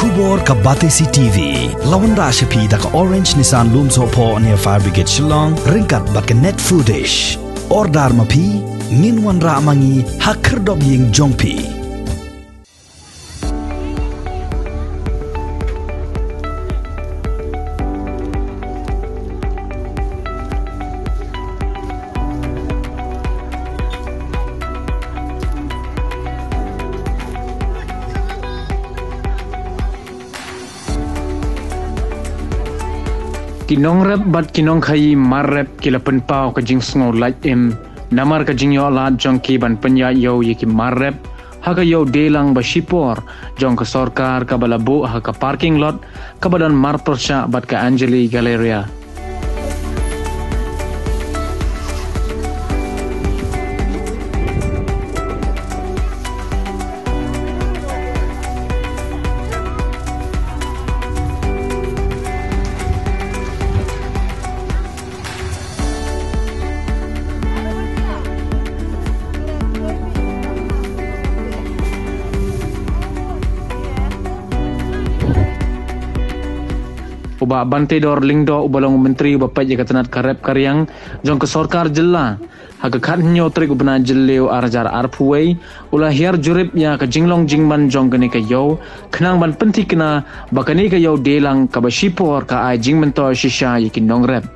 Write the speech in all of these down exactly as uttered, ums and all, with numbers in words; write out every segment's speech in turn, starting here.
Khubor ka Batesi T V la wanrah sha phi da ka Orange Nissan Lumsohphoh near Fire Brigade Shillong ryngkat bad ka Net Foodish. Order ma phi, ngin wanrah ma ngi ha khyrdop ïing jong phi. Ki nongrep bad ki nongkhaïi marrep ki la pynpaw ka jingsngew lait im namar ka jingïoh lad jong ki ban pynïaid ïew ïa ki marrep ha ka ïew dei lang ba shipor jong ka sorkar kaba la buh ha ka parking lot kaba don marpyrshah bad ka Anjali Galleria. U Bah Bantedor Lyngdoh uba long u Myntri uba peit ïa ka tnat ka rep ka riang jong ka sorkar jylla, ha ka khathynñiew tarik u bnai Jylliew arhajar arphew wei, u la hiar jurip ïa ka jinglong jingman jong kane ka ïew, khnang ban pynthikna ba kane ka ïew dei lang kaba shipor ka ai jingmyntoi shisha ïa ki nongrep.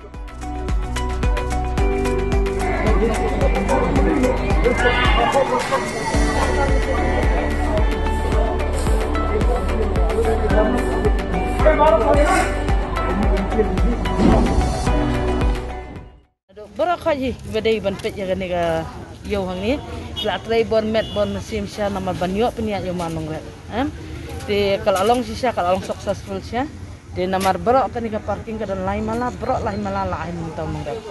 Baroh khoit hi ba dei ban peit ïa kane ka ïew hangne. La trei bor met bor mynsiem shisha namar ban ïoh pynïaid ïa u mar nongrep. Em? Te ka la long shisha, ka la long successful shisha. Te namar baroh kane ka parking ka don lai mala, baroh lai mala la ai mynta u nongrep.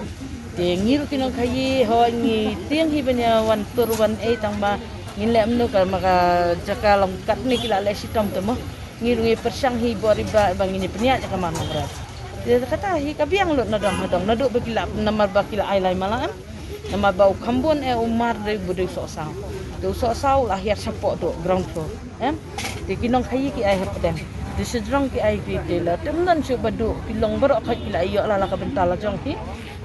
Te ngi ruh ki nongkhaïi hooid ngi tieng hi ban ïa wan tur wan ei tang ba ngin leh mynno ka ma ka jaka long katne ki la leh shitom te mo. Ngi ruh ngi pyrshang hi bor i ba ba ngin ïa pynïaid ïa ka mar nongrep. Te kata hi ka biang lut na dong ha dong naduh ba ki la namar ba ki la ai lai mala em. Namar ba u khambun eh u mar dei u dei u sohsaw. Te u sohsaw u la hiar shapoh to ground floor. Em? Te ki nongkhaïi ki ai hapdeng. Te sha jrong ki ai phi te la tem don shuh ba duh ki long baroh khoit ki la ïoh la la ka bynta la jong phi.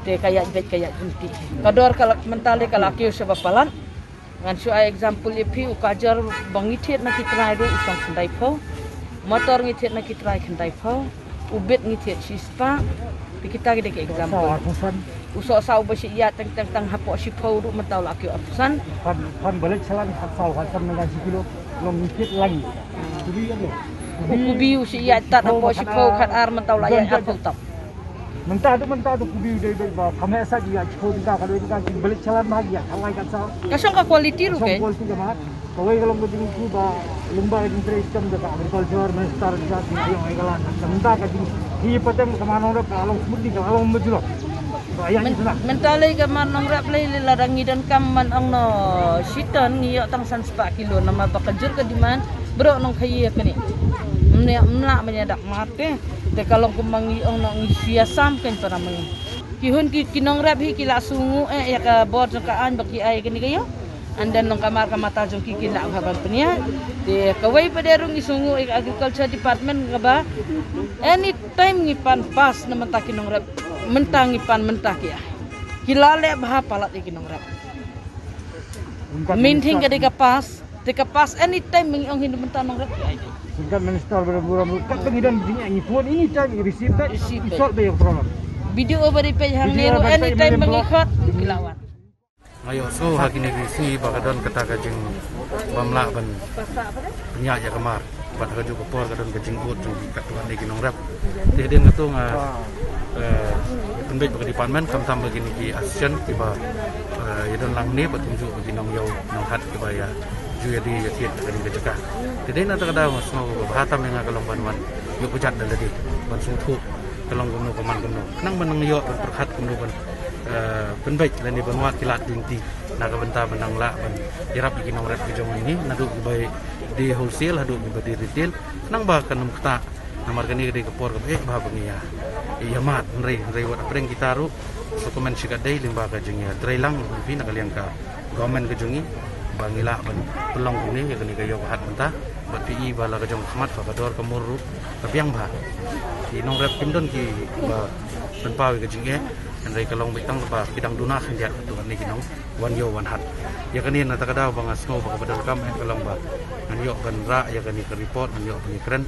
Te ka ïaid beit ka ïaid pynti. Ka dor ka la mynta le ka la kiew shaba palat. Ngan shu ai example ïa phi u kajor ba ngi thied na ki trai ruh u shong khyndaiphew. Motor ngi thied na ki trai khyndaiphew. U bit ngi thied shispah. Te kita ki dei ki example. Sohsaw arphew san. U sohsaw ba shi ïa teng teng teng hapoh shiphew ruh mynta u la kiew arphew san. Phan phan balet chalan khatsaw khatsan na shi kilo. Long ngi thied lang. Kubi ïa lo. U kubi u shi ïa tat hapoh shiphew khatar mynta u la ïa arphew tam. Mynta tu mynta tu kubi u dei dei ba khameh sa ki ïa chiphew tyngka ka dei tyngka ki balet chalan ba ki ïa khalai khatsaw. Ka shong ka quality ruh. Shong ke quality ka mat. Kawei ka long ka jingkyrkhu ba lyngba ka jingtrei skhem da ka agriculture minister da ka jingïong ai ka lan. Ka mynta ka jing hi pateng ka mar nongrep ka long smoothly ka long mejulok. Ka ïa ni sana. Mynta lei ka mar nongrep lei lei lada ngi donkam man ong no shiton ngi ïoh tang san spah kilo namar ba ka jur ka demand baroh nongkhaïi ïa kane. Mne mla mne dak mate. Te ka long kumba ngi ong no ngi sia sam kein para ma ngi. Ki hun ki ki nongrep hi ki la sngewnguh eh ïa ka bor jong ka aiñ ba ki ai kane ka ïew. And then nong ka mar ka mata jong ki ki lah bha ban pynïaid. Te kawei pat de ruh ngi sngewnguh ïa ka agriculture department kaba anytime ngi pan pass na mynta ki nongrep, mynta ngi pan mynta ki ai. Ki la leh bha palat ïa ki nongrep. Mynta mynta ka dei ka pass, te ka pass anytime ngi ong hi na mynta nongrep ki ai. Singkat minister ba buram kat ba ngi don jingeh ngi phone anytime ngi receive back. Receive back. Solve back ïa ka problem. B D O ba dei peit hangne ruh anytime ba ngi khot ki la wan. Nga ïohsngew ha kine ki sngi ba ka don kata ka jingbymlah ban pynïaid ïa ka mar. Bad ha kajuh ka por ka don ka jingud jong ki katto katne ki nongrep. Te hadien kato nga, eh, pynbeit ba ka department khamtam ba kine ki association kiba, eh, ïa don lang ne bad kumjuh ba ki nongïew nonghat kiba ïa ju ïa dei ïa thied ha kane ka jaka. Te dei na kata ka daw nga sngew ba bha tam ïa nga ka long ban wan ïoh kjat da lade ban sngewthuh ka long kumno ka man kumno. Khnang ban nang ïoh ban pyrkhat kumno ban eh, pynbeit lane ban wad ki lad jingti na ka bynta ban nang lah ban ïarap ïa ki nongrep ki jong ngi naduh kiba dei wholesale haduh kiba dei retail. Khnang ba kan ym ktah namar kane ka dei ka por kaba eh bha ba ngi ïa ïa mad hynrei hynrei wat hapdeng kita ruh sa kumne shi katdei lyngba ka jingïatreilang ïa phi na ka liang ka government ka jong ngi ba ngi lah ban pynlong kumne ïa kane ka ïew ka hat mynta bad phi Ki ba la ka jong ka khmat ba ka dor ka mur ruh ka biang bha. Ki nongrep kim don ki ba pynpaw ïa ka jingeh. Hynrei ka long beit tang ba ki dang duna khyndiat katto katne ki nongwan ïoh wan hat. Ïa kane na kata ka daw ba nga sngew ba kaba donkam eh ka long ba ngan ïoh ban rah ïa kane ka report, ngan ïoh ban ïakren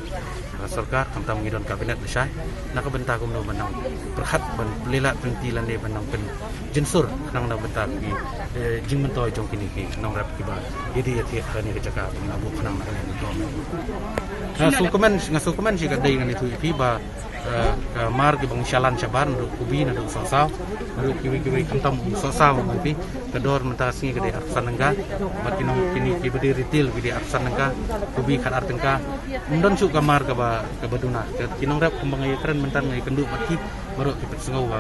ha ka sorkar, khamtam ngi don kabinet lashai. Na ka bynta kumno ban nang pyrkhat ban pynlait lynti lane ban nang pynjynsur khnang na ka bynta ki, eh, jingmyntoi jong kine ki nongrep kiba ïadei ïathiah ha kane ka jaka ba ngi la buh khnang na kane ka jaka. Nga sngewkmen, nga sngewkmen shi katdei ngan ïathuh ïa phi ba, eh, ka mar kiba ngi shalan shabar naduh Kubi, naduh Sohsaw, naduh kiwei kiwei, khamtam u Sohsaw, ngan ïathuh ïa phi. Ka dor mynta ka sngi ka dei arphew san tyngka. Bad ki nong, kine kiba dei retail ki dei arphew san tyngka. Kubi khatar tyngka. Ym don shuh ka mar kaba, kaba duna. Ki nongrep kumba nga ïakren mynta nga ïakynduh bad ki, baroh ki pynsngew ba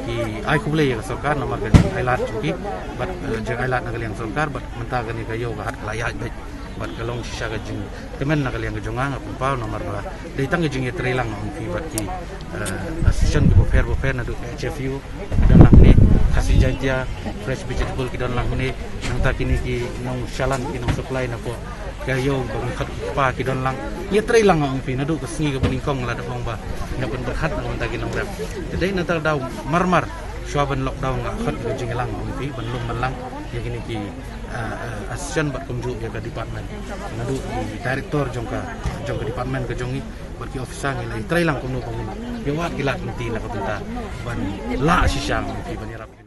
ki ai khublei ïa ka sorkar namar ka jingailad jong ki. Bad, eh, jingailad na ka liang sorkar bad mynta kane ka ïew ka hat ka la ïaid beit. Bad ka long shisha ka jingkmen na ka liang ka jong nga, nga pynpaw namar ba dei tang ka jingïatreilang, nga ong ïa phi, bad ki, eh, association kiba pher ba pher naduh H F U ki don lang hangne, Khasi Jaintia, Fresh Vegetable ki don lang hangne, nangta kine ki nongshalan, ki nongsupply na poh ka ïew ba ngi khot ki kpa ki don lang. Ngi ïatreilang, nga ong ïa phi, naduh ka sngi kaba nyngkong la dep ong ba ngi pynpyrkhat na ka bynta ki nongrep. Te dei na kata ka daw marmar shuwa ban lockdown nga khot ka jingïalang, nga ong ïa phi, ban lum ban lang ïa kine ki, ah, ah, association bad kumjuh ïa ka department. Naduh ki director jong ka, jong ka department ka jong ngi bad ki officer ngi la ïatreilang kumno ba ngin ïawad ki lad lynti na ka bynta ban lah shisha, nga ong ïa phi, ban ïarap.